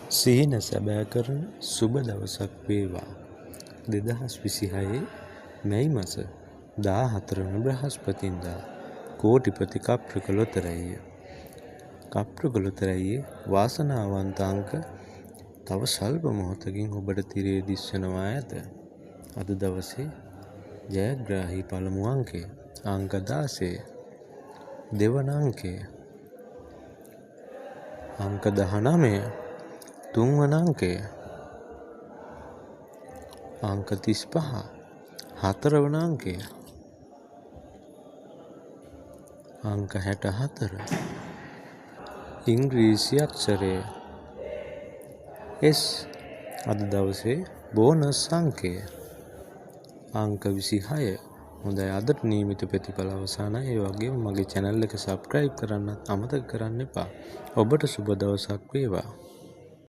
සිහින සැබෑ කරන සුබ දවසක් වේවා. 2026 මැයි මස 14 වන බ්‍රහස්පතින්දා කෝටිපති කප්‍රක ලොතරැයිය. කප්‍රක ලොතරැයියේ වාසනාවන්ත අංක තව ස්වල්ප මොහොතකින් ඔබට තිරයේ දිස්වෙනවා ඇත. අද දවසේ ජයග්‍රාහී පළමු අංකය අංක 16, දෙවන අංකය අංක 19, තුන්වන අංකය අංක 35, හතරවන අංකය අංක 64, ඉංග්‍රීසි අක්ෂරය S. අද දවසේ බෝනස් අංකය අංක 26. හොඳයි, අදට නියමිත ප්‍රතිඵල අවසానයි. ඒ වගේම මගේ චැනල් එක සබ්ස්ක්‍රයිබ් කරන්නත් අමතක කරන්න එපා. ඔබට සුබ දවසක් වේවා.